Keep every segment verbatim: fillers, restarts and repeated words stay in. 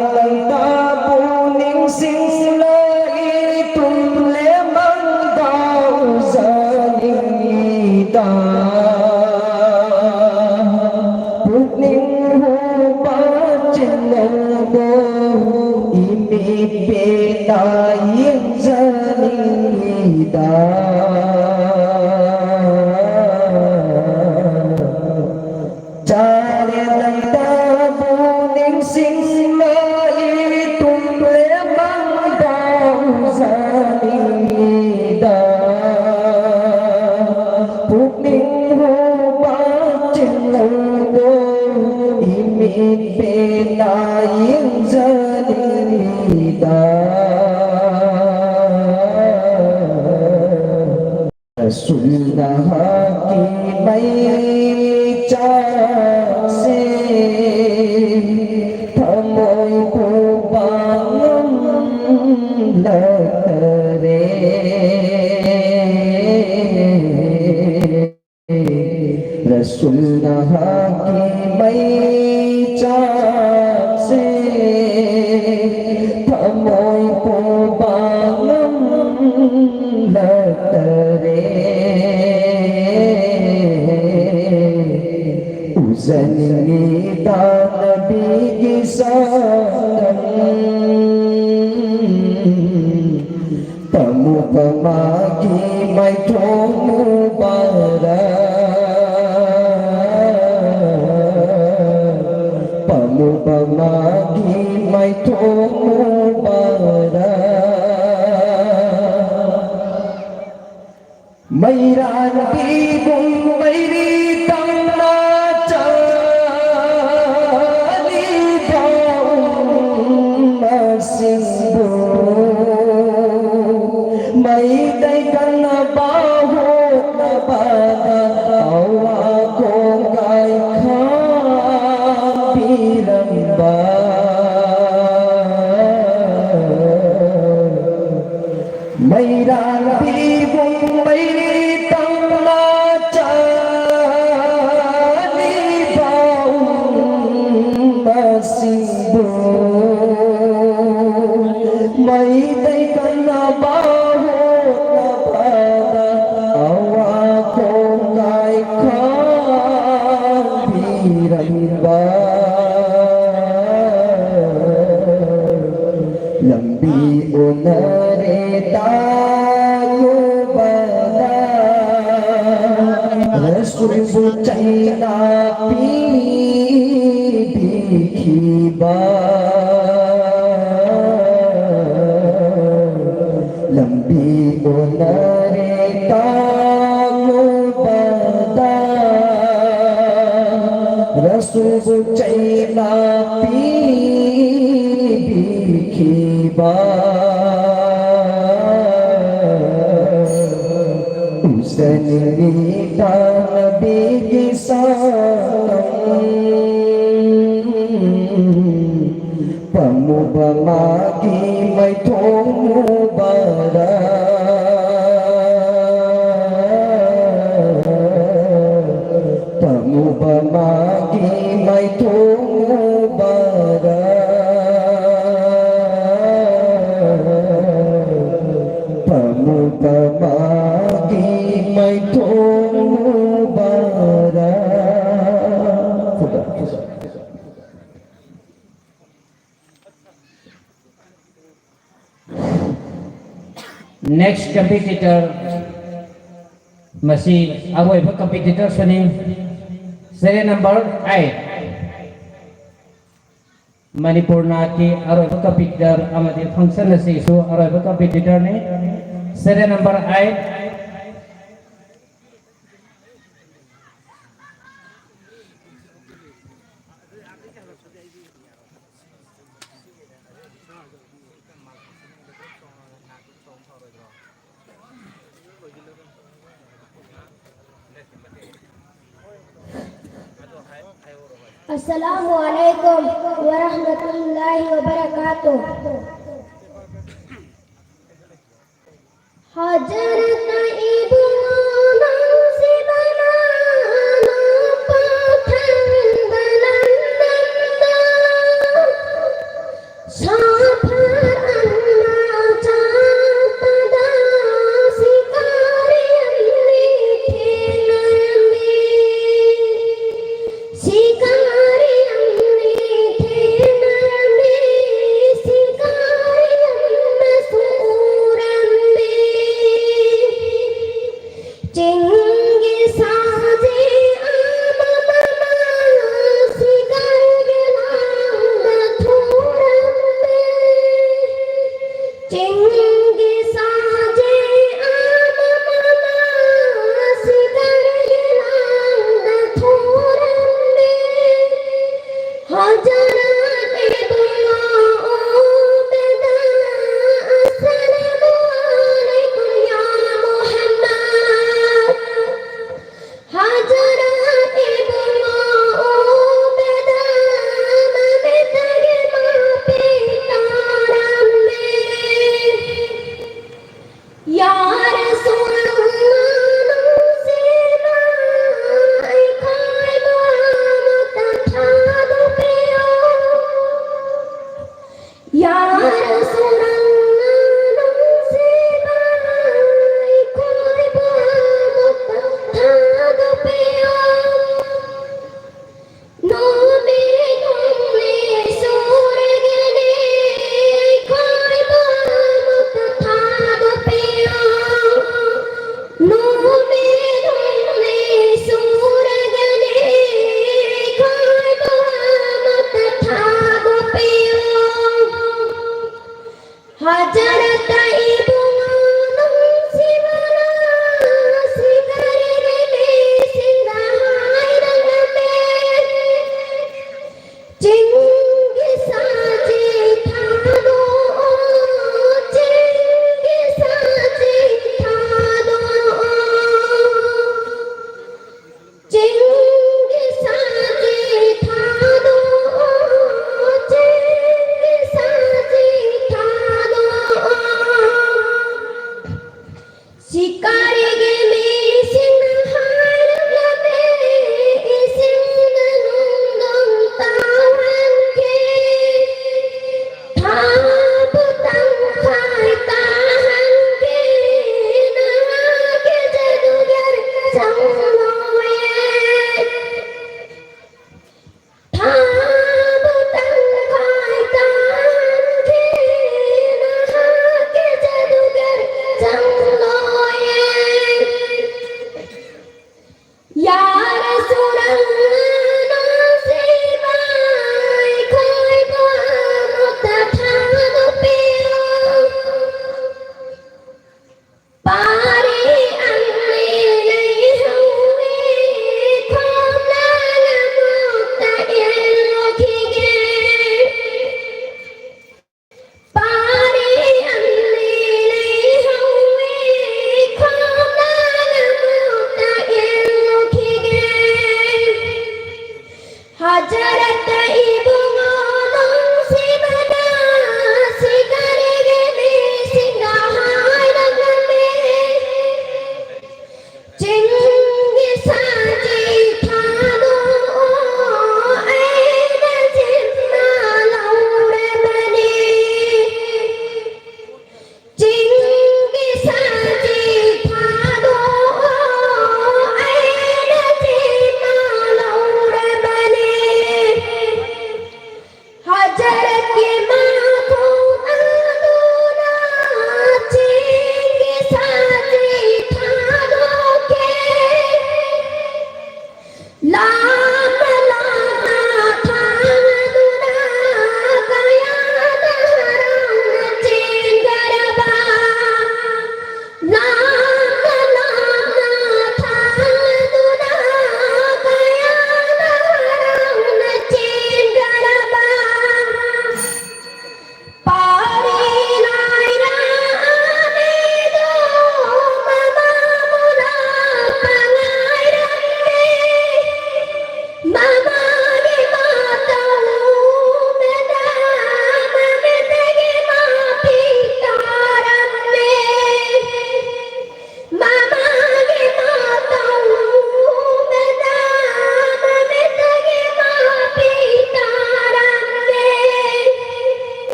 ꯅꯪꯇꯕꯨ ꯅꯤꯡꯁꯤꯡꯂꯛꯏ ꯇꯨꯝꯂꯦ ꯃꯪꯗ ꯎꯖꯅꯤꯡꯏꯗ꯫ ꯄꯨꯛꯅꯤꯡ ꯍꯨꯕ ꯆꯤꯡꯂꯧꯗꯣ ꯏꯃꯤꯠ ꯄꯦꯟꯅ ꯌꯦꯡꯖꯅꯤꯡꯏꯗ꯫ ꯆꯥꯔꯦ ꯅꯪꯇꯕꯨ ꯅꯤꯡꯁꯤꯡꯂꯛꯏ ꯇꯨꯝꯂꯦ ꯃꯪꯗ ꯎꯖꯅꯤꯡꯏꯗ꯫ ꯄꯨꯛꯅꯤꯡ ꯍꯨꯕ ꯆꯤꯡꯂꯧꯗꯣ ꯏꯃꯤꯠ ꯄꯦꯟꯅ ꯌꯦꯡꯖꯅꯤꯡꯏꯗ꯫ ꯔꯁꯨꯜꯅ ꯍꯛꯀꯤ ꯃꯩꯆꯥꯛꯁꯦ ꯊꯃꯣꯏ ꯄꯨꯕ ꯉꯝꯂꯛꯇꯔꯦ꯫ ꯔꯁꯨꯜꯅ ꯍꯛꯀꯤ ꯃꯩꯆꯥꯛꯁꯦ ꯊꯃꯣꯏ ꯄꯨꯕ ꯉꯝꯂꯛꯇꯔꯦ꯫ ꯎꯖꯅꯤꯡꯏꯗ ꯅꯕꯤꯒꯤ ꯁꯛꯇꯝ꯫ ꯄꯃꯨꯕ ꯃꯥꯒꯤ ꯃꯥꯏꯊꯣꯡ ꯃꯨꯕꯥꯔꯛ꯫ ꯄꯃꯨꯕ ꯃꯥꯒꯤ ꯃꯥꯏꯊꯣꯡ ꯃꯨꯕꯥꯔꯛ꯫ ꯃꯩꯔꯥꯟꯕꯤꯒꯨꯝ ꯃꯩꯔꯤ ꯇꯝꯅ ꯆꯥꯂꯤꯕ ꯎꯝꯃꯁꯤꯡꯕꯨ ꯃꯩꯇꯩ ꯀꯟꯅꯕ ꯍꯣꯠꯅꯕꯗ ꯑꯋꯥ ꯈꯣꯡꯒꯥꯏ ꯈꯥꯝꯕꯤꯔꯝꯕ ꯃꯩꯔꯥꯟꯕꯤꯕꯨ ꯃꯩꯔꯤ ꯇꯝꯅ ꯆꯥꯂꯤꯕ ꯎꯝꯃꯁꯤꯡꯕꯨ ꯂꯝꯕꯤ ꯑꯣꯟꯅꯔꯦ ꯇꯥꯛꯂꯨꯕꯗ, ꯔꯁꯨꯜꯕꯨ ꯆꯩꯅꯥ ꯄꯤꯕꯤꯈꯤꯕ꯫ ꯂꯝꯕꯤ ꯑꯣꯟꯅꯔꯦ ꯇꯥꯛꯂꯨꯕꯗ, ꯔꯁꯨꯜꯕꯨ ꯆꯩꯅꯥ ꯄꯤꯕꯤꯈꯤꯕ꯫ ꯎꯖꯅꯤꯡꯉꯤ ꯇꯥꯛꯅꯕꯤꯒꯤ ꯁꯛꯇꯝ꯫ ꯄꯥꯝꯃꯨꯕ ꯃꯥꯒꯤ ꯃꯥꯏꯊꯣꯡ ꯎꯕꯗ꯫ ꯄꯥꯝꯃꯨꯕ ꯃꯥꯒꯤ ꯃꯥꯏꯊꯣꯡ ꯎꯕꯗ꯫ ꯄꯥꯝꯃꯨꯕ ꯃꯥꯒꯤ ꯃꯥꯏꯊꯣꯡ ꯎꯕꯗ꯫ ꯈꯨꯗꯥ, ꯈꯨꯗꯥ꯫ Next competitor, ꯃꯁꯤ ꯑꯔꯣꯏꯕ competitor ꯁꯨꯅꯤ꯫ Serial number eight꯫ Manipur ꯅꯥꯠꯀꯤ ꯑꯔꯣꯏꯕ competitor ꯑꯃꯗꯤ function ꯑꯁꯤꯁꯨ ꯑꯔꯣꯏꯕ competitor ꯅꯤ꯫ Serial number eight꯫ السلام عليكم ورحمة الله وبركاته. حضرت ابن منزل بنانا پتھر بلندم دار۔ سفر اما چاہتا دا شکاری امی تھے نرمی۔ شکاری امی تھے نرمی، شکار ꯌꯥꯔꯁꯨ ꯅꯪꯅ ꯅꯨꯡꯁꯤꯕ ꯑꯩꯈꯣꯏꯕꯨ ꯑꯃꯨꯛꯇ ꯊꯥꯗꯣꯛꯄꯤꯌꯣ꯫ ꯅꯨꯃꯤꯠ ꯍꯨꯝꯅꯤ ꯁꯨꯔꯒꯅꯤ ꯑꯩꯈꯣꯏꯕꯨ ꯑꯃꯨꯛꯇ ꯊꯥꯗꯣꯛꯄꯤꯌꯣ꯫ ꯅꯨꯃꯤꯠ ꯍꯨꯝꯅꯤ ꯁꯨꯔꯒꯅꯤ ꯑꯩꯈꯣꯏꯕꯨ ꯑꯃꯨꯛꯇ ꯊꯥꯗꯣꯛꯄꯤꯌꯣ꯫ ꯍꯖꯔꯠ ꯏꯕꯨꯡꯉꯣ ꯅꯨꯡꯁꯤꯕꯅ ꯁꯤꯒꯔꯤꯕꯤ ꯃꯤꯁꯤꯡꯗ ꯍꯥꯏꯔꯝꯃꯤ꯫ ꯆꯤꯡꯒꯤ ꯁꯥꯁꯤ ꯊꯥꯗꯣꯛꯑꯣ, ꯆꯤꯡꯒꯤ ꯁꯥꯁꯤ ꯊꯥꯗꯣꯛꯑꯣ꯫ ꯆꯤꯡꯒꯤ ꯁꯥꯁꯤ ꯊꯥꯗꯣꯛꯑꯣ, ꯆꯤꯡꯒꯤ ꯁꯥꯁꯤ ꯊꯥꯗꯣꯛꯑꯣ꯫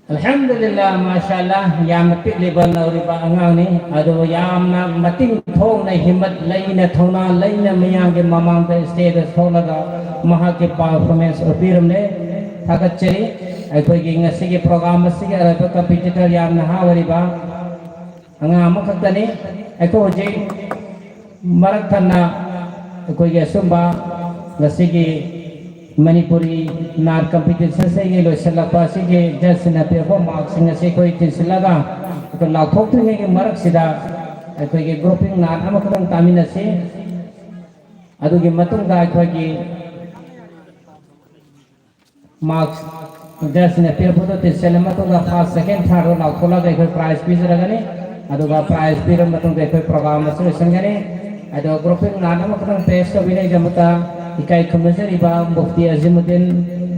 ꯑꯜꯍꯝꯗꯨꯂꯤꯜꯂꯥ, ꯃꯥꯁꯥ ꯑꯜꯂꯥ, ꯌꯥꯝꯅ ꯄꯤꯛꯂꯤꯕ ꯅꯧꯔꯤꯕ ꯑꯉꯥꯡꯅꯤ, ꯑꯗꯨꯕꯨ ꯌꯥꯝꯅ ꯃꯇꯤꯡ ꯊꯣꯡꯅ ꯍꯤꯝꯃꯠ ꯂꯩꯅ, ꯊꯧꯅꯥ ꯂꯩꯅ ꯃꯤꯌꯥꯝꯒꯤ ꯃꯃꯥꯡꯗ ꯁ꯭ꯇꯦꯖꯇ ꯊꯣꯛꯂꯒ ꯃꯍꯥꯛꯀꯤ ꯄꯔꯐꯣꯔꯃꯦꯟꯁ ꯎꯠꯄꯤꯔꯝꯂꯦ꯫ ꯊꯥꯒꯠꯆꯔꯤ꯫ ꯑꯩꯈꯣꯏꯒꯤ ꯉꯁꯤꯒꯤ ꯄ꯭ꯔꯣꯒ꯭ꯔꯥꯝ ꯑꯁꯤꯒꯤ ꯑꯔꯣꯏꯕ ꯀꯝꯄꯤꯇꯤꯇꯔ ꯌꯥꯝ ꯅꯍꯥ ꯑꯣꯏꯔꯤꯕ ꯑꯉꯥꯡ ꯑꯃꯈꯛꯇꯅꯤ꯫ ꯑꯩꯈꯣꯏ ꯍꯧꯖꯤꯛ ꯃꯔꯛ ꯊꯠꯅ ꯑꯩꯈꯣꯏꯒꯤ ꯑꯁꯨꯝꯕ ꯉꯁꯤꯒꯤ ꯃꯅꯤꯄꯨꯔꯤ ꯅꯥꯠ ꯀꯝꯄꯤꯇꯤꯁꯟꯁꯤꯒꯤ ꯂꯣꯏꯁꯤꯜꯂꯛꯄ ꯑꯁꯤꯒꯤ ꯖꯖꯁꯤꯡꯅ ꯄꯤꯔꯛꯄ ꯃꯥꯔꯛꯁꯤꯡ ꯑꯁꯤ ꯑꯩꯈꯣꯏ ꯇꯤꯟꯁꯤꯜꯂꯒ ꯑꯩꯈꯣꯏ ꯂꯥꯎꯊꯣꯛꯇ꯭ꯔꯤꯉꯩꯒꯤ ꯃꯔꯛꯁꯤꯗ ꯑꯩꯈꯣꯏꯒꯤ ꯒ꯭ꯔꯨꯄꯤꯡ ꯅꯥꯠ ꯑꯃꯈꯛꯇꯪ ꯇꯥꯃꯤꯟꯅꯁꯤ꯫ ꯑꯗꯨꯒꯤ ꯃꯇꯨꯡꯗ ꯑꯩꯈꯣꯏꯒꯤ ꯃꯥꯔꯛꯁ ꯖꯖꯁꯤꯡꯅ ꯄꯤꯔꯛꯄꯗꯨ ꯇꯤꯟꯁꯤꯜꯂ ꯃꯇꯨꯡꯗ ꯐꯥꯔꯁ, ꯁꯦꯀꯦꯟ, ꯊꯥꯔꯗ ꯂꯥꯎꯊꯣꯛꯂꯒ ꯑꯩꯈꯣꯏ ꯄ꯭ꯔꯥꯏꯖ ꯄꯤꯖꯔꯒꯅꯤ꯫ ꯑꯗꯨꯒ ꯄ꯭ꯔꯥꯏꯖ ꯄꯤꯔꯕ ꯃꯇꯨꯡꯗ ꯑꯩꯈꯣꯏ ꯄ꯭ꯔꯣꯒ꯭ꯔꯥꯝ ꯑꯁꯤ ꯂꯣꯏꯁꯤꯟꯒꯅꯤ꯫ ꯑꯗꯣ ꯒ꯭ꯔꯨꯄꯤꯡ ꯅꯥꯠ ꯑꯃꯈꯛꯇꯪ ꯄꯦꯁ ꯇꯧꯕꯤꯅꯕꯒꯤꯗꯃꯛꯇ ꯏꯀꯥꯏ ꯈꯨꯝꯅꯖꯔꯤꯕ ꯃꯨꯐꯇꯤ ꯑꯖꯤꯃꯨꯗꯤꯟ,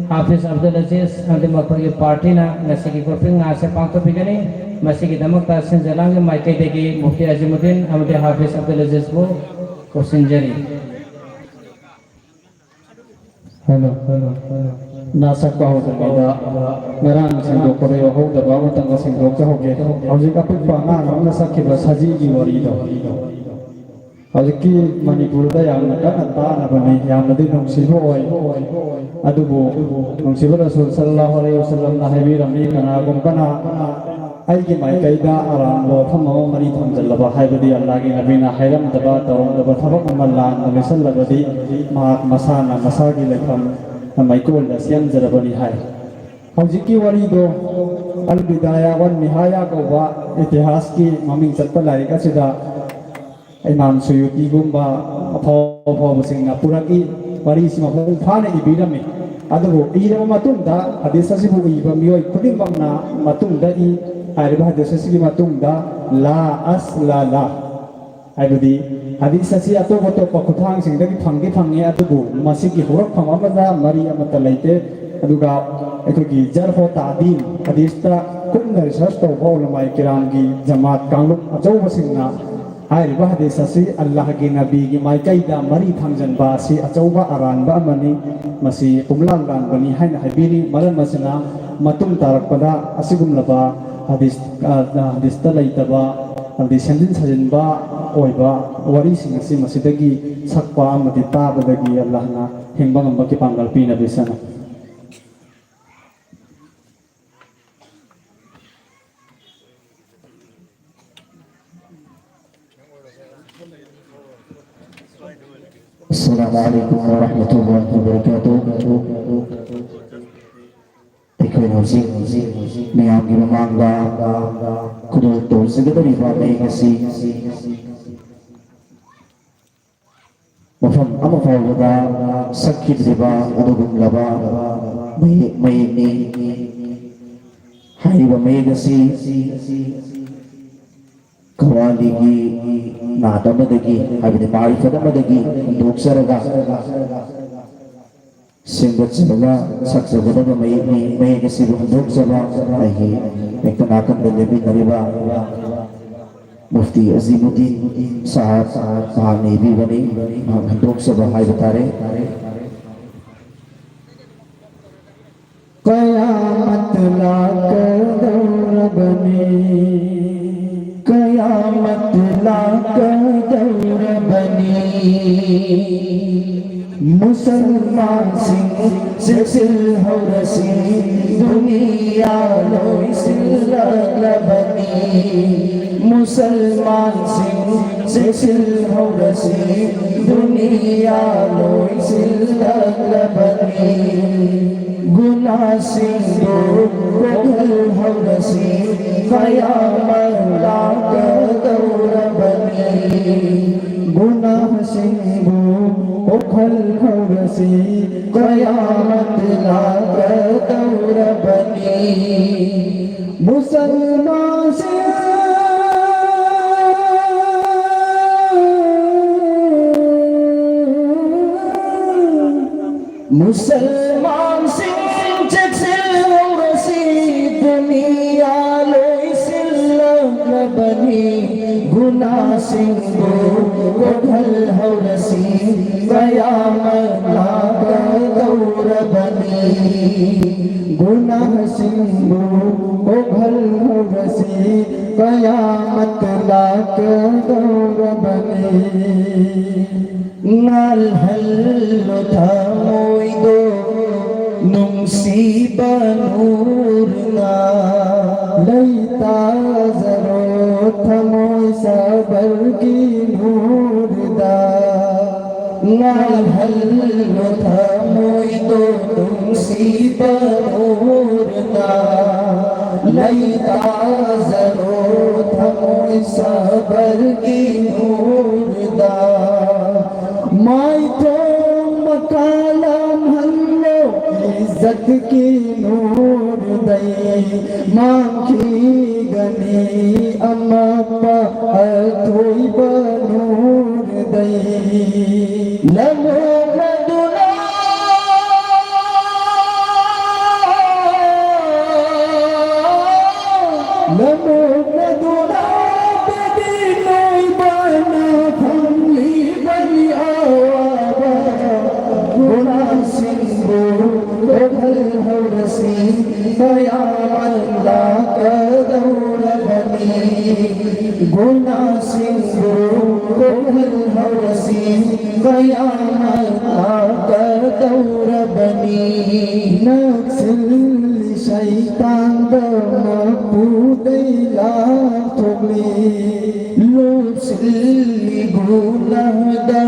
ꯍꯥꯐꯤꯖ ꯑꯕꯗꯨꯜ ꯑꯖꯤꯖ ꯑꯃꯗꯤ ꯃꯈꯣꯏꯒꯤ ꯄꯥꯔꯇꯤꯅ ꯉꯁꯤꯒꯤ ꯒ꯭ꯔꯨꯄꯤꯡ ꯅꯥꯠꯁꯦ ꯄꯥꯡꯊꯣꯛꯄꯤꯒꯅꯤ꯫ ꯃꯁꯤꯒꯤꯗꯃꯛꯇ ꯁꯤꯟꯖ ꯂꯥꯡꯕꯒꯤ ꯃꯥꯏꯀꯩꯗꯒꯤ ꯃꯨꯐꯇꯤ ꯑꯖꯤꯃꯨꯗꯤꯟ ꯑꯃꯗꯤ ꯍꯥꯐꯤꯖ ꯑꯕꯗꯨꯜ ꯑꯖꯤꯖꯕꯨ ꯀꯧꯁꯤꯟꯖꯔꯤ꯫ Hello, hello, hello. ꯅꯥꯠ ꯁꯛꯄ ꯍꯧꯗ꯭ꯔꯤꯉꯩꯗ ꯉꯔꯥꯡ ꯁꯦꯡꯗꯣꯛꯄꯗ ꯌꯥꯎꯍꯧꯗꯕ ꯑꯃꯇꯪꯒ ꯁꯦꯡꯗꯣꯛꯆꯍꯧꯒꯦ꯫ ꯍꯧꯖꯤꯛ ꯑꯄꯤꯛꯄ ꯑꯉꯥꯡ ꯑꯃꯅ ꯁꯛꯈꯤꯕ ꯁꯖꯤꯒꯤ ꯋꯥꯔꯤꯗꯣ꯫ ꯍꯧꯖꯤꯛꯀꯤ ꯃꯅꯤꯄꯨꯔꯗ ꯌꯥꯝꯅ ꯀꯟꯅ ꯇꯥꯅꯕꯅꯤ, ꯌꯥꯝꯅꯗꯤ ꯅꯨꯡꯁꯤꯕ ꯑꯣꯏ꯫ ꯑꯗꯨꯕꯨ ꯅꯨꯡꯁꯤꯕ ꯔꯁꯨꯜ ꯁꯜꯂꯜꯂꯥꯍꯨ ꯑꯂꯩꯍꯤ ꯋꯁꯜꯂꯝꯅ ꯍꯥꯏꯕꯤꯔꯝꯃꯤ, ꯀꯅꯥꯒꯨꯝꯕꯅ ꯑꯩꯒꯤ ꯃꯥꯏꯀꯩꯗ ꯑꯔꯥꯟꯕ ꯋꯥꯐꯝ ꯑꯃ ꯃꯔꯤ ꯊꯝꯖꯤꯜꯂꯕ, ꯍꯥꯏꯕꯗꯤ ꯑꯜꯂꯥꯍꯒꯤ ꯅꯕꯤꯅ ꯍꯥꯏꯔꯝꯗꯕ, ꯇꯧꯔꯝꯗꯕ ꯊꯕꯛ ꯑꯃ ꯂꯥꯟꯅ ꯂꯣꯏꯁꯤꯜꯂꯕꯗꯤ, ꯃꯍꯥꯛ ꯃꯁꯥꯅ ꯃꯁꯥꯒꯤ ꯂꯩꯐꯝ ꯃꯩꯀꯣꯜꯗ ꯁꯦꯝꯖꯔꯕꯅꯤ ꯍꯥꯏ꯫ ꯍꯧꯖꯤꯛꯀꯤ ꯋꯥꯔꯤꯗꯣ ꯑꯜ ꯕꯤꯗꯥꯌꯥ ꯋꯟ ꯅꯤꯍꯥꯌꯥ ꯀꯧꯕ ꯏꯇꯤꯍꯥꯁꯀꯤ ꯃꯃꯤꯡ ꯆꯠꯄ ꯂꯥꯏꯔꯤꯛ ꯑꯁꯤꯗ ꯏꯃꯥꯝ ꯁꯨꯌꯨꯇꯤꯒꯨꯝꯕ ꯑꯐꯥꯎ ꯑꯐꯥꯎꯕꯁꯤꯡꯅ ꯄꯨꯔꯛꯏ, ꯋꯥꯔꯤꯁꯤ ꯃꯄꯨꯡ ꯐꯥꯅ ꯏꯕꯤꯔꯝꯃꯤ꯫ ꯑꯗꯨꯕꯨ ꯏꯔꯕ ꯃꯇꯨꯡꯗ, ꯍꯗꯤꯁ ꯑꯁꯤꯕꯨ ꯏꯕ ꯃꯤꯑꯣꯏ ꯈꯨꯗꯤꯡꯃꯛꯅ ꯃꯇꯨꯡꯗ ꯏ, ꯍꯥꯏꯔꯤꯕ ꯍꯗꯤꯁ ꯑꯁꯤꯒꯤ ꯃꯇꯨꯡꯗ ꯂꯥ ꯑꯁꯂ ꯂꯥ, ꯍꯥꯏꯕꯗꯤ ꯍꯗꯤꯁ ꯑꯁꯤ ꯑꯇꯣꯞ ꯑꯇꯣꯞꯄ ꯈꯨꯠꯊꯥꯡꯁꯤꯡꯗꯒꯤ ꯐꯪꯗꯤ ꯐꯪꯉꯤ, ꯑꯗꯨꯕꯨ ꯃꯁꯤꯒꯤ ꯍꯧꯔꯛꯐꯝ ꯑꯃꯗ ꯃꯔꯤ ꯑꯃꯠꯇ ꯂꯩꯇꯦ꯫ ꯑꯗꯨꯒ ꯑꯩꯈꯣꯏꯒꯤ ꯖꯔꯍꯣ ꯇꯥꯗꯤꯜ, ꯍꯗꯤꯁꯇ ꯀꯨꯞꯅ ꯔꯤꯁꯔꯁ ꯇꯧꯕ ꯎꯂꯃꯥꯏ ꯀꯤꯔꯥꯝꯒꯤ ꯖꯃꯥꯠ ꯀꯥꯡꯂꯨꯞ ꯑꯆꯧꯕꯁꯤꯡꯅ ꯍꯥꯏꯔꯤꯕ ꯍꯗꯤꯁ ꯑꯁꯤ ꯑꯜꯂꯥꯍꯒꯤ ꯅꯕꯤꯒꯤ ꯃꯥꯏꯀꯩꯗ ꯃꯔꯤ ꯊꯥꯡꯖꯟꯕ ꯑꯁꯤ ꯑꯆꯧꯕ ꯑꯔꯥꯟꯕ ꯑꯃꯅꯤ꯫ ꯃꯁꯤ ꯄꯨꯝꯂꯥꯟ ꯂꯥꯟꯕꯅꯤ ꯍꯥꯏꯅ ꯍꯥꯏꯕꯤꯔꯤ꯫ ꯃꯔꯝ ꯑꯁꯤꯅ, ꯃꯇꯨꯡ ꯇꯥꯔꯛꯄꯗ ꯑꯁꯤꯒꯨꯝꯂꯕ ꯍꯗꯤꯁ, ꯑ, ꯍꯗꯤꯁꯇ ꯂꯩꯇꯕ, ꯑꯃꯗꯤ ꯁꯦꯝꯖꯤꯟ ꯁꯥꯖꯤꯟꯕ ꯑꯣꯏꯕ ꯋꯥꯔꯤꯁꯤꯡ ꯑꯁꯤ ꯃꯁꯤꯗꯒꯤ ꯁꯛꯄ ꯑꯃꯗꯤ ꯇꯥꯕꯗꯒꯤ ꯑꯜꯂꯥꯍꯅ ꯍꯤꯡꯕ ꯉꯝꯕꯒꯤ ꯄꯥꯡꯒꯜ ꯄꯤꯅꯕꯤꯁꯅꯨ꯫ ꯑꯁꯂꯥꯃꯨ ꯑꯂꯥꯏꯀꯨꯝ ꯋꯔꯍꯃꯇꯨꯜꯂꯥꯍꯤ ꯋꯕꯔꯀꯥꯇꯨꯍ꯫ ꯑꯩꯈꯣꯏꯅ ꯍꯧꯖꯤꯛ ꯍꯧꯖꯤꯛ ꯃꯤꯌꯥꯝꯒꯤ ꯃꯃꯥꯡꯗ ꯈꯨꯗꯣꯜ ꯇꯧꯖꯒꯗꯧꯔꯤꯕ ꯃꯌꯦꯛ ꯑꯁꯤ ꯃꯐꯝ ꯑꯃ ꯐꯥꯎꯕꯗ ꯁꯛꯈꯤꯗ꯭ꯔꯤꯕ ꯑꯗꯨꯒꯨꯝꯂꯕ ꯃꯌꯦꯛ, ꯃꯌꯦꯛꯅꯤ꯫ ꯍꯥꯏꯔꯤꯕ ꯃꯌꯦꯛ ꯑꯁꯤ ꯀꯋꯥꯂꯤꯒꯤ ꯅꯥꯠ ꯑꯃꯗꯒꯤ, ꯍꯥꯏꯕꯗꯤ ꯃꯥꯔꯤꯐꯠ ꯑꯃꯗꯒꯤ ꯍꯟꯗꯣꯛꯆꯔꯒ ꯁꯦꯝꯒꯠꯆꯕꯅ ꯁꯛꯆꯒꯗꯕ ꯃꯌꯦꯛꯅꯤ꯫ ꯃꯌꯦꯛ ꯑꯁꯤꯕꯨ ꯍꯟꯗꯣꯛꯆꯕ ꯑꯩꯒꯤ ꯍꯦꯛꯇ ꯅꯥꯀꯟꯗ ꯂꯦꯞꯃꯤꯟꯅꯔꯤꯕ ꯃꯨꯐꯇꯤ ꯑꯖꯤꯃꯨꯗꯤꯟ ꯁꯥꯍꯕ, ꯃꯍꯥꯛꯅ ꯏꯕꯤꯕꯅꯤ꯫ ꯃꯍꯥꯛ ꯍꯟꯗꯣꯛꯆꯕ ꯍꯥꯏꯕ ꯇꯥꯔꯦ꯫ ꯀꯌꯥꯃꯠ ꯂꯥꯛꯀꯗꯧꯔꯕꯅꯤ, ꯀꯌꯥꯃꯠ ꯂꯥꯛꯀꯗꯧꯔꯕꯅꯤ꯫ ꯃꯨꯁꯜꯃꯥꯟꯁꯤꯡ ꯆꯦꯛꯁꯤꯜꯍꯧꯔꯁꯤ, ꯗꯨꯅꯤꯌꯥ ꯂꯣꯏꯁꯤꯜꯂꯛꯂꯕꯅꯤ꯫ ꯃꯨꯁꯜꯃꯥꯟꯁꯤꯡ ꯆꯦꯛꯁꯤꯜꯍꯧꯔꯁꯤ, ꯗꯨꯅꯤꯌꯥ ꯂꯣꯏꯁꯤꯜꯂꯛꯂꯕꯅꯤ꯫ ꯒꯨꯅꯥꯁꯤꯡꯕꯨ ꯀꯣꯛꯍꯜꯍꯧꯔꯁꯤ, ꯀꯌꯥꯃꯠ ꯂꯥꯛꯀꯗꯧꯔꯕꯅꯤ꯫ ꯒꯨꯅꯥꯁꯤꯡꯕꯨ ꯀꯣꯛꯍꯜꯍꯧꯔꯁꯤ, ꯀꯌꯥꯃꯠ ꯂꯥꯛꯀꯗꯧꯔꯕꯅꯤ꯫ ꯃꯨꯁꯜꯃꯥꯟꯁꯤꯡ, ꯃꯨꯁꯜꯃꯥꯟꯁꯤꯡ ꯆꯦꯛꯁꯤꯜꯍꯧꯔꯁꯤ, ꯗꯨꯅꯤꯌꯥ ꯂꯣꯏꯁꯤꯜꯂꯛꯂꯕꯅꯤ꯫ ꯒꯨꯅꯥ ꯒꯨꯅꯥꯁꯤꯡꯕꯨ ꯀꯣꯛꯍꯜꯍꯧꯔꯁꯤ, ꯀꯌꯥꯃꯠ ꯂꯥꯛꯀꯗꯧꯔꯕꯅꯤ꯫ ꯒꯨꯅꯥꯁꯤꯡꯕꯨ ꯀꯣꯛꯍꯜꯍꯧꯔꯁꯤ, ꯀꯌꯥꯃꯠ ꯂꯥꯛꯀꯗꯧꯔꯕꯅꯤ꯫ ꯉꯥꯜꯍꯜꯂꯣ ꯊꯃꯣꯏꯗꯣ ꯅꯨꯡꯁꯤꯕ ꯅꯨꯔꯅ꯫ ꯂꯩꯇꯥꯖꯔꯣ ꯊꯃꯣꯏ ꯁꯕꯔꯒꯤ ꯅꯨꯔꯗ꯫ ꯉꯥꯜꯍꯜꯂꯣ ꯊꯃꯣꯏꯗꯣ ꯅꯨꯡꯁꯤꯕ ꯅꯨꯔꯅ꯫ ꯂꯩꯇꯥꯖꯔꯣ ꯊꯃꯣꯏ ꯁꯕꯔꯒꯤ ꯅꯨꯔꯗ꯫ ꯃꯥꯏꯊꯣꯡ ꯃꯀꯥ ꯂꯥꯝꯍꯜꯂꯣ ꯏꯖꯠꯀꯤ ꯅꯨꯔꯗꯩ꯫ ꯃꯥꯡꯈꯤꯒꯅꯤ ꯑꯃꯛꯄ ꯑꯊꯣꯏꯕ ꯅꯨꯔꯗꯩ꯫ ꯂꯃꯣꯛꯅꯗꯨꯅ ꯂꯃꯣꯛꯅꯗꯨꯅ ꯕꯦꯗꯤ ꯅꯣꯏꯕꯅ ꯐꯪꯂꯤꯕꯅꯤ ꯑꯋꯥꯕ꯫ ꯒꯨꯅꯥꯁꯤꯡꯕꯨ ꯀꯣꯛꯍꯜꯍꯧꯔꯁꯤ, ꯀꯌꯥꯃꯠ ꯂꯥꯛꯀꯗꯧꯔꯕꯅꯤ꯫ ꯒꯨꯅꯥꯁꯤꯡꯕꯨ ꯀꯣꯛꯍꯜꯍꯧꯔꯁꯤ, ꯀꯌꯥꯃꯠ ꯂꯥꯛꯀꯗꯧꯔꯕꯅꯤ꯫ ꯅꯛꯁꯤꯜꯂꯤ ꯁꯩꯇꯥꯟꯗ ꯃꯄꯨꯗꯩ ꯂꯥꯞꯊꯣꯛꯂꯤ꯫ ꯂꯨꯞꯁꯤꯜꯂꯤ ꯒꯨꯅꯥꯍꯗ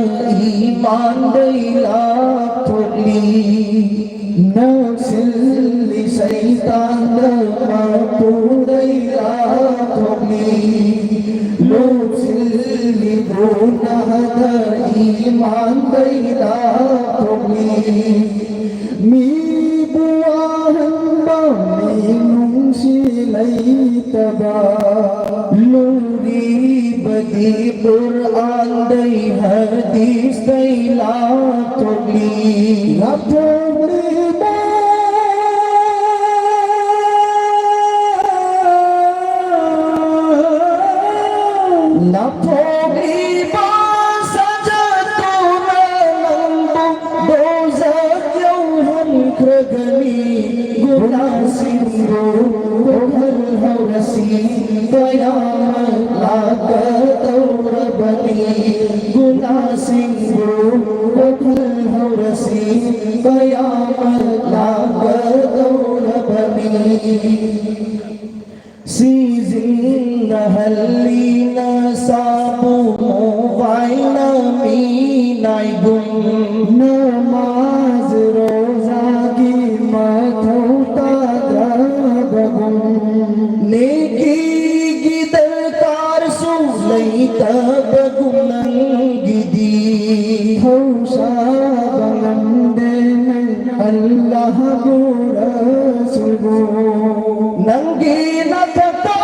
ꯏꯃꯥꯟꯗꯩ ꯂꯥꯞꯊꯣꯛꯂꯤ꯫ ꯅꯛꯁꯤꯜꯂꯤ ꯁꯩꯇꯥꯟꯗ ꯃꯄꯨꯗꯩ ꯂꯥꯞꯊꯣꯛꯂꯤ꯫ ꯂꯨꯞꯁꯤꯜꯂꯤ ꯒꯨꯅꯥꯍꯗ ꯏꯃꯥꯟꯗꯩ ꯂꯥꯞꯊꯣꯛꯂꯤ꯫ ꯃꯤꯕꯨ ꯋꯥꯍꯟꯕ ꯃꯤꯅꯨꯡꯁꯤ ꯂꯩꯇꯕ꯫ ꯂꯨꯔꯤꯕꯗꯤ ꯀꯨꯔꯑꯥꯟꯗꯩ ꯍꯗꯤꯁꯇꯩ ꯂꯥꯞꯊꯣꯛꯂꯤ꯫ ꯂꯥꯞꯊꯣꯛꯂꯤꯕ꯫ ꯒꯅꯤ꯫ ꯒꯨꯅꯥꯁꯤꯡꯕꯨ ꯀꯣꯛꯍꯜꯍꯧꯔꯁꯤ, ꯀꯌꯥꯃꯠ ꯂꯥꯛꯀꯗꯧꯔꯕꯅꯤ꯫ ꯒꯨꯅꯥꯁꯤꯡꯕꯨ ꯀꯣꯛꯍꯜꯍꯧꯔꯁꯤ, ꯀꯌꯥꯃꯠ ꯂꯥꯛꯀꯗꯧꯔꯕꯅꯤ꯫ ꯁꯤꯖꯤꯟꯅꯍꯜꯂꯤ ꯅꯁꯥꯕꯨ ꯃꯣꯕꯥꯏꯜꯅ ꯃꯤꯅꯥꯏꯒꯨꯝ꯫ ꯅꯃꯥꯖ ꯔꯣꯖꯥꯒꯤ ꯃꯊꯧ ꯇꯥꯗ꯭ꯔꯕꯒꯨꯝ꯫ ꯅꯦꯀꯤꯒꯤ ꯗꯔꯀꯥꯔꯁꯨ ꯂꯩꯇꯕꯒꯨꯝ ꯅꯪꯒꯤꯗꯤ꯫ ꯊꯧꯁꯥꯕ ꯉꯝꯗꯦ ꯅꯪ ꯑꯜꯂꯥꯍꯕꯨ ꯔꯁꯨꯜꯕꯨ꯫ ꯅꯪꯒꯤ ꯅꯊꯛꯇ,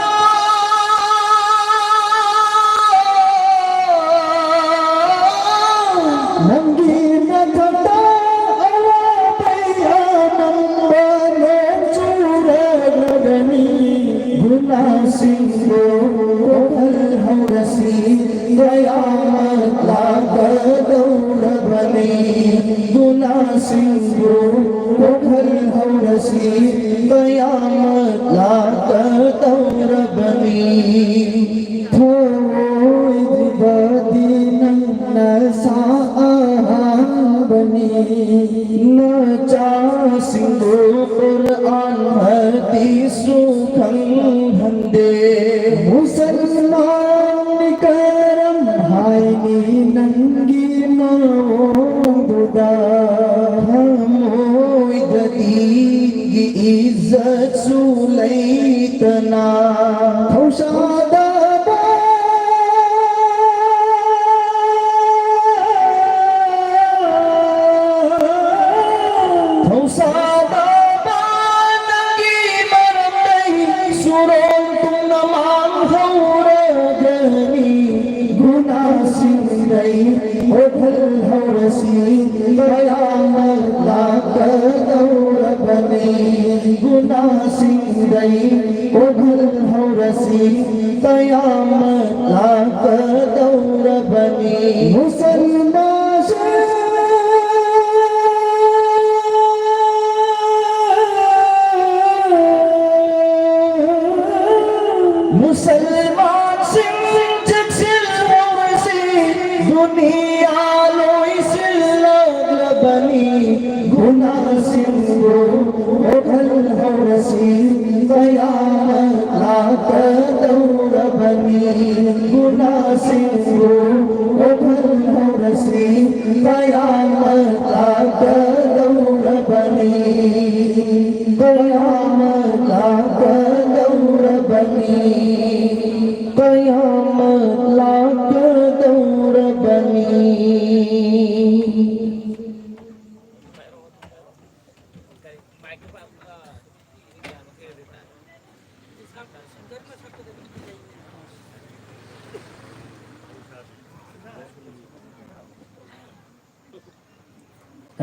ꯅꯪꯒꯤ ꯅꯊꯛꯇ ꯑꯋꯥꯕꯩ ꯑꯅꯝꯕ ꯅꯣꯡ ꯆꯨꯔꯛꯂꯒꯅꯤ꯫ ꯒꯨꯅꯥꯁꯤꯡꯕꯨ ꯀꯣꯛꯍꯜꯍꯧꯔꯁꯤ, ꯀꯌꯥꯃꯠ ꯂꯥꯛꯀꯗꯧꯔꯕꯅꯤ꯫ ꯒꯨꯅꯥꯁꯤꯡꯕꯨ ꯀꯣꯛꯍꯜꯍꯧꯔꯁꯤ, ꯀꯌꯥꯃꯠ ꯂꯥꯛꯀꯗꯧꯔꯕꯅꯤ꯫ ꯊꯧꯑꯣꯏꯗ꯭ꯔꯤꯕꯗꯤ ꯅꯪ ꯅꯁꯥ ꯑꯍꯥꯟꯕꯅꯤ꯫ ꯅꯆꯥꯁꯤꯡꯕꯨ ꯀꯨꯔꯥꯟ ꯍꯗꯤꯁꯁꯨ ꯈꯪꯍꯟꯗꯦ꯫ ꯃꯨꯁꯜꯃꯥꯟꯒꯤ ꯀꯔꯝ ꯍꯥꯏꯅꯤ ꯅꯪꯒꯤ ꯃꯑꯣꯡꯗꯨꯗ? ꯊꯃꯣꯏꯗ ꯗꯤꯟꯒꯤ ꯏꯖꯠꯁꯨ ꯂꯩꯇꯅ꯫ ꯊꯧꯁꯥꯗꯕ, ꯊꯧꯁꯥꯗꯕ ꯅꯪꯒꯤ ꯃꯔꯝꯗꯩ ꯁꯨꯔꯣꯟ ꯇꯨꯡꯅ ꯃꯥꯡꯍꯧꯔꯒꯅꯤ꯫ ꯒꯨꯅꯥꯁꯤꯡꯗꯩ ꯀꯣꯛꯍꯜꯍꯧꯔꯁꯤ, ꯀꯌꯥꯃꯠ ꯂꯥꯛꯀꯗꯧꯔꯕꯅꯤ꯫ ꯒꯨꯅꯥꯁꯤꯡꯗꯩ ꯀꯣꯛꯍꯜꯍꯧꯔꯁꯤ, ꯀꯌꯥꯃꯠ ꯂꯥꯛꯀꯗꯧꯔꯕꯅꯤ꯫ ꯃꯨꯁꯜꯃꯥꯟꯁꯤꯡ ꯀꯌꯥꯃꯠ ꯂꯥꯛꯀꯗꯧꯔꯕꯅꯤ, ꯀꯌꯥꯃꯠ ꯂꯥꯛꯀꯗꯧꯔꯕꯅꯤ꯫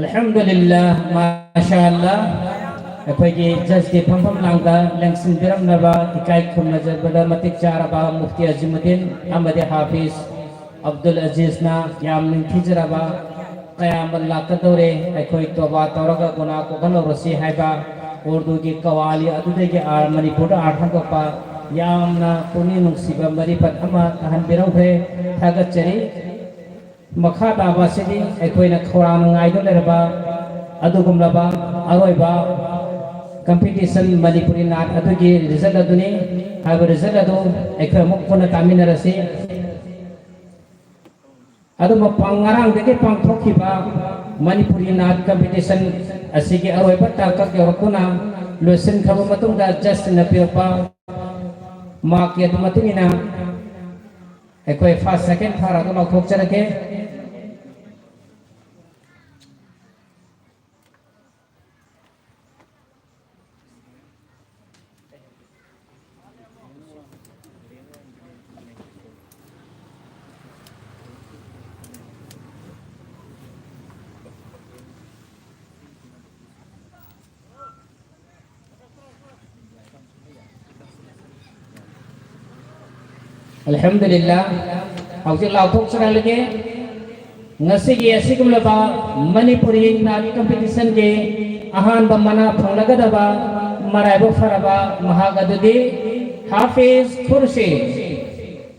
ꯑꯜꯍꯝꯗꯨꯂꯤꯜꯂꯥ, ꯃꯥꯁꯥ ꯑꯜꯂꯥ꯫ ꯑꯩꯈꯣꯏꯒꯤ ꯖꯁꯀꯤ ꯐꯝꯐꯝ ꯂꯥꯡꯗ ꯂꯦꯡꯁꯤꯟꯕꯤꯔꯝꯂꯕ ꯏꯀꯥꯏ ꯈꯨꯝꯅꯖꯕꯗ ꯃꯇꯤꯛ ꯆꯥꯔꯕ ꯃꯨꯐꯇꯤ ꯑꯖꯤꯃꯨꯗꯗꯤꯟ ꯑꯃꯗꯤ ꯍꯥꯐꯤꯖ ꯑꯕꯗꯨꯜ ꯑꯖꯤꯖꯅ ꯌꯥꯝ ꯅꯤꯡꯊꯤꯖꯔꯕ ꯀꯌꯥꯃꯠ ꯂꯥꯛꯀꯗꯧꯔꯦ, ꯑꯩꯈꯣꯏ ꯇꯣꯕꯥ ꯇꯧꯔꯒ ꯒꯨꯅꯥ ꯀꯣꯛꯍꯜꯍꯧꯔꯁꯤ ꯍꯥꯏꯕ ꯎꯔꯗꯨꯒꯤ ꯀꯋꯥꯂꯤ ꯑꯗꯨꯗꯒꯤ ꯑꯥꯔ-, ꯃꯅꯤꯄꯨꯔꯗ ꯑꯥꯔꯠ ꯍꯟꯗꯣꯛꯄ ꯌꯥꯝꯅ ꯄꯨꯛꯅꯤꯡ ꯅꯨꯡꯁꯤꯕ ꯃꯔꯤꯐꯠ ꯑꯃ ꯇꯥꯍꯟꯕꯤꯔꯝꯈ꯭ꯔꯦ꯫ ꯊꯥꯒꯠꯆꯔꯤ꯫ ꯃꯈꯥ ꯇꯥꯕ ꯑꯁꯤꯗꯤ ꯑꯩꯈꯣꯏꯅ ꯈꯧꯔꯥꯡꯅ ꯉꯥꯏꯗꯨꯅ ꯂꯩꯔꯕ ꯑꯗꯨꯒꯨꯝꯂꯕ ꯑꯔꯣꯏꯕ ꯀꯝꯄꯤꯇꯤꯁꯟ ꯃꯅꯤꯄꯨꯔꯤ ꯅꯥꯠ ꯑꯗꯨꯒꯤ ꯔꯤꯖꯜ ꯑꯗꯨꯅꯤ꯫ ꯍꯥꯏꯕ ꯔꯤꯖꯜ ꯑꯗꯨ ꯑꯩꯈꯣꯏ ꯑꯃꯨꯛ ꯄꯨꯟꯅ ꯇꯥꯃꯤꯟꯅꯔꯁꯤ꯫ ꯑꯗꯨꯕꯨ ꯄꯥꯡ-, ꯉꯔꯥꯡꯗꯒꯤ ꯄꯥꯡꯊꯣꯛꯈꯤꯕ ꯃꯅꯤꯄꯨꯔꯤ ꯅꯥꯠ ꯀꯝꯄꯤꯇꯤꯁꯟ ꯑꯁꯤꯒꯤ ꯑꯔꯣꯏꯕ ꯇꯥꯡꯀꯛ ꯌꯧꯔꯛꯇꯨꯅ ꯂꯣꯏꯁꯤꯟꯈ꯭ꯔꯕ ꯃꯇꯨꯡꯗ ꯖꯁꯁꯤꯡꯅ ꯄꯤꯔꯛꯄ ꯃꯥꯔꯛꯀꯤ ꯑꯗꯨ ꯃꯇꯨꯡ ꯏꯟꯅ ꯑꯩꯈꯣꯏ ꯐꯥꯔꯁ, ꯁꯦꯀꯦꯟ, ꯊꯥꯔꯠ ꯑꯗꯨ ꯂꯥꯎꯊꯣꯛꯆꯔꯒꯦ꯫ ꯑꯜꯍꯝꯗꯨꯂꯤꯜꯂꯥ, ꯍꯧꯖꯤꯛ ꯂꯥꯎꯊꯣꯛꯆꯔꯛꯂꯒꯦ꯫ ꯉꯁꯤꯒꯤ ꯑꯁꯤꯒꯨꯝꯂꯕ ꯃꯅꯤꯄꯨꯔꯤ ꯅꯥꯠ ꯀꯝꯄꯤꯇꯤꯁꯟꯒꯤ ꯑꯍꯥꯟꯕ ꯃꯅꯥ ꯐꯪꯂꯒꯗꯕ ꯃꯔꯥꯏꯕꯛ ꯐꯔꯕ ꯃꯍꯥꯛ ꯑꯗꯨꯗꯤ ꯍꯥꯐꯤꯖ ꯈꯨꯔꯁꯤꯗ,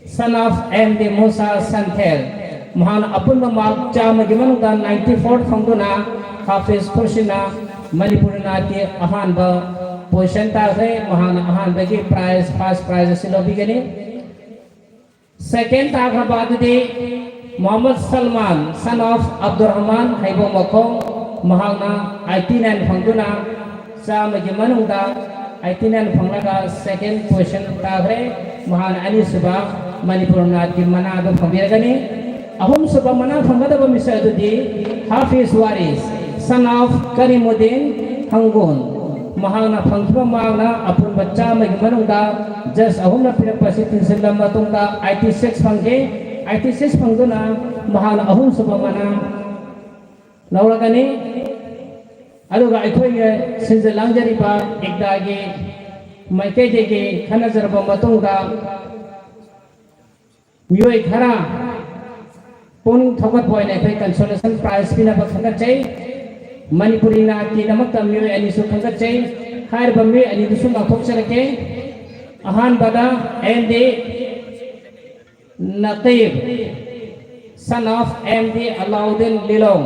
son of M D Musa Santhel꯫ ꯃꯍꯥꯛꯅ ꯑꯄꯨꯟꯕ ꯃꯥꯔꯛ ꯆꯥꯝꯃꯒꯤ ꯃꯅꯨꯡꯗ ninety four ꯐꯪꯗꯨꯅ ꯍꯥꯐꯤꯖ ꯈꯨꯔꯁꯤꯗꯅ ꯃꯅꯤꯄꯨꯔꯤ ꯅꯥꯠꯀꯤ ꯑꯍꯥꯟꯕ ꯄꯣꯖꯤꯁꯟ ꯇꯥꯈ꯭ꯔꯦ꯫ ꯃꯍꯥꯛꯅ ꯑꯍꯥꯟꯕꯒꯤ ꯄ꯭ꯔꯥꯏꯖ, ꯐꯥꯔꯁ ꯄ꯭ꯔꯥꯏꯖ ꯑꯁꯤ ꯂꯧꯕꯤꯒꯅꯤ꯫ ꯁꯦꯀꯦꯟ ꯇꯥꯈ꯭ꯔꯕ ꯑꯗꯨꯗꯤ ꯃꯣꯍꯝꯃꯗ ꯁꯜꯃꯥꯟ, son of ꯑꯕꯗꯨꯔ ꯔꯍꯃꯥꯟ, ꯍꯩꯕꯣꯡ ꯃꯈꯣꯡ꯫ ꯃꯍꯥꯛꯅ ꯑꯥꯏꯇꯤ ꯅꯥꯏꯟ ꯐꯪꯗꯨꯅ ꯆꯥꯝꯃꯒꯤ ꯃꯅꯨꯡꯗ ꯑꯥꯏꯇꯤ ꯅꯥꯏꯟ ꯐꯪꯂꯒ ꯁꯦꯀꯦꯟ ꯄꯣꯖꯤꯁꯟ ꯇꯥꯈ꯭ꯔꯦ꯫ ꯃꯍꯥꯛꯅ ꯑꯅꯤꯁꯨꯕ ꯃꯅꯤꯄꯨꯔ ꯅꯥꯠꯀꯤ ꯃꯅꯥ ꯑꯗꯨ ꯐꯪꯕꯤꯔꯒꯅꯤ꯫ ꯑꯍꯨꯝꯁꯨꯕ ꯃꯅꯥ ꯐꯪꯒꯗꯕ ꯃꯤꯁꯛ ꯑꯗꯨꯗꯤ ꯍꯥꯐꯤꯖ ꯋꯥꯔꯤꯁ, son of ꯀꯔꯤꯃꯨꯗꯤꯟ ꯍꯪꯒꯨꯟ꯫ ꯃꯍꯥꯛꯅ ꯐꯪꯈꯤꯕ ꯃꯍꯥꯛꯅ ꯑꯄꯨꯟꯕ ꯆꯥꯝꯃꯒꯤ ꯃꯅꯨꯡꯗ ꯖꯁ ꯑꯍꯨꯝꯅ ꯄꯤꯔꯛꯄ ꯑꯁꯤ ꯊꯤꯟꯖꯤꯜꯂꯕ ꯃꯇꯨꯡꯗ ꯑꯥꯏꯇꯤ ꯁꯤꯛꯁ ꯐꯪꯈꯤ꯫ ꯑꯥꯏꯇꯤ ꯁꯤꯛꯁ ꯐꯪꯗꯨꯅ ꯃꯍꯥꯛꯅ ꯑꯍꯨꯝꯁꯨꯕ ꯃꯅꯥ ꯂꯧꯔꯒꯅꯤ꯫ ꯑꯗꯨꯒ ꯑꯩꯈꯣꯏꯒꯤ ꯁꯤꯟꯖ ꯂꯥꯡꯖꯔꯤꯕ ꯏꯛꯗꯥꯒꯤ ꯃꯥꯏꯀꯩꯗꯒꯤ ꯈꯟꯅꯖꯔꯕ ꯃꯇꯨꯡꯗ ꯃꯤꯑꯣꯏ ꯈꯔ ꯄꯨꯛꯅꯤꯡ ꯊꯧꯒꯠꯄ ꯑꯣꯏꯅ ꯑꯩꯈꯣꯏ ꯀꯟꯁꯣꯂꯦꯁꯟ ꯄ꯭ꯔꯥꯏꯖ ꯄꯤꯅꯕ ꯈꯟꯒꯠꯆꯩ꯫ ꯃꯅꯤꯄꯨꯔꯤ ꯅꯥꯠꯀꯤꯗꯃꯛꯇ ꯃꯤꯑꯣꯏ ꯑꯅꯤꯁꯨ ꯈꯟꯒꯠꯆꯩ꯫ ꯍꯥꯏꯔꯤꯕ ꯃꯤꯑꯣꯏ ꯑꯅꯤꯗꯨꯁꯨ ꯂꯥꯎꯊꯣꯛꯆꯔꯛꯀꯦ꯫ ꯑꯍꯥꯟꯕꯗ ꯑꯦꯝ ꯗꯤ ꯅꯀꯤꯕ, son of M D Alauddin Lilong.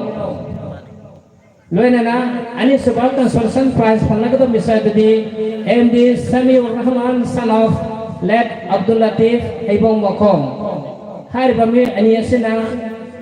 ꯂꯣꯏꯅꯅ ꯑꯅꯤꯁꯨꯕ ꯀꯟꯁꯣꯂꯦꯁꯟ ꯄ꯭ꯔꯥꯏꯖ ꯐꯪꯂꯒꯗꯕ ꯃꯤꯁꯛ ꯑꯗꯨꯗꯤ M D Samiur Rahman, son of late Abdul Latif Heibong Makhong. ꯍꯥꯏꯔꯤꯕ ꯃꯤꯑꯣꯏ ꯑꯅꯤ ꯑꯁꯤꯅ